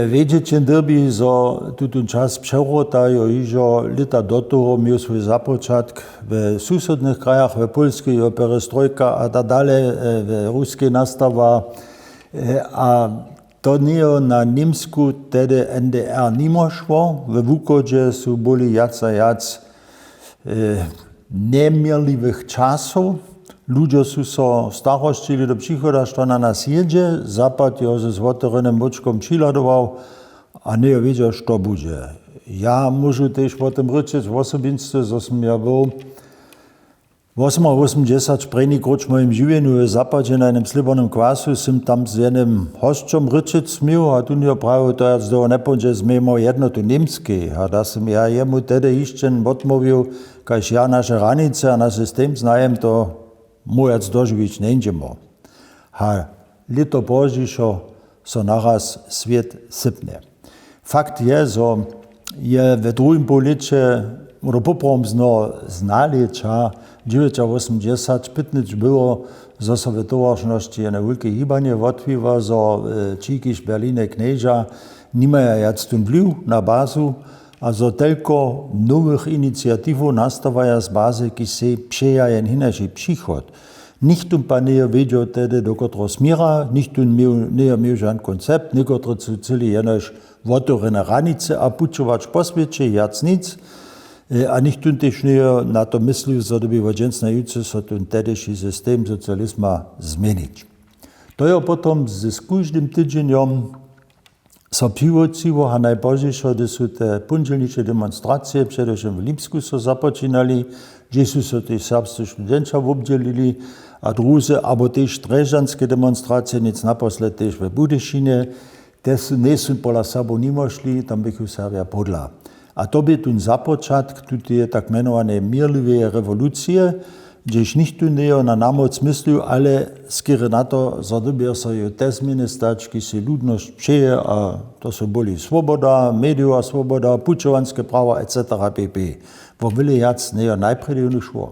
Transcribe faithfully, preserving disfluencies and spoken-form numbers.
Wědźeć jen dyrbi, zo tutón čas přewróta jo hižo lěta do toho měł swój započatk we susodnych krajach, we Pólskej jo perestrojka a tak dale, we Ruskej nastawa. A to njejo na Němsku tehdy N D R nimo šło. We wuchodźe su byli wjac a wjac njeměrliwych časow. Ludźo su so starosćili do přichoda, što na nas jědźe. Zapad jo z wotewrjenym móčkom přihladował a njejo wědźał, što budźe. Ja móžu tež wo tym rěčeć wosobinsce, zo sym ja był wosomawosomdźesat prěni króć w mojim žiwjenju w Zapadźe na jenym slěbornym kwasu, sym tam z jenym hosćom rěčeć směł a tón jo prawił, to wjac dołho njepóńdźe, změjmy jednotu Němskej. A da sym ja jemu tehdy hišće wotmołwił, kaž ja naše hranice a naš system znajem, to mój wjac dožiwić njeńdźemy. A lěto pozdźišo so naraz swět sypnje. Fakt je, zo je we druhim połlěće, do poprawom zno z nalěća dźewjećawosomdźesat pytnyć było, zo so we towaršnosći jene wulke hibanje wotwiwa, zo ći, kiž w Berlinje knježa, nimaja wjac tón wliw na bazu a zo telko nowych iniciatiwow nastawaja z bazy, kiž sej přeja jen hinaši přichod. Nichtó pak njejo wědźał tehdy, do kotreho směra, nichtó njejo měł žan koncept, někotre su chceli jenož wotewrjene hranice a pućować po swěće, wjac nic. A nichtó tež njejo na to myslił, zo dyrbi wot dźens na jutře so tón tehdyši system socializma změnić. To jo potom z kóždym tydźenjom so přiwótřiło a najpozdźišo, hdyž su te póndźělniše demonstracije předewšěm w Lipsku so započinali, hdźež su so tež serbscy studenća wobdźělili a druzy, abo tež drježdźanske demonstracije, něc naposled tež we Budyšinje, te su, njejsu pola Serbow nimo šli, tam běchu Serbja podla. A to bě tón započatk tuteje tak mjenowaneje měrliweje rewolucije, hdźež nichtó njejo na namóc myslił, ale skerje na to, zo dyrbja so jo te změny stać, kiž sej ludnosć přeje, a to su byli swoboda, medijowa swoboda, pućowanske prawa et cetera pp. Wo wjele wjac njejo najprjedy jónu šło.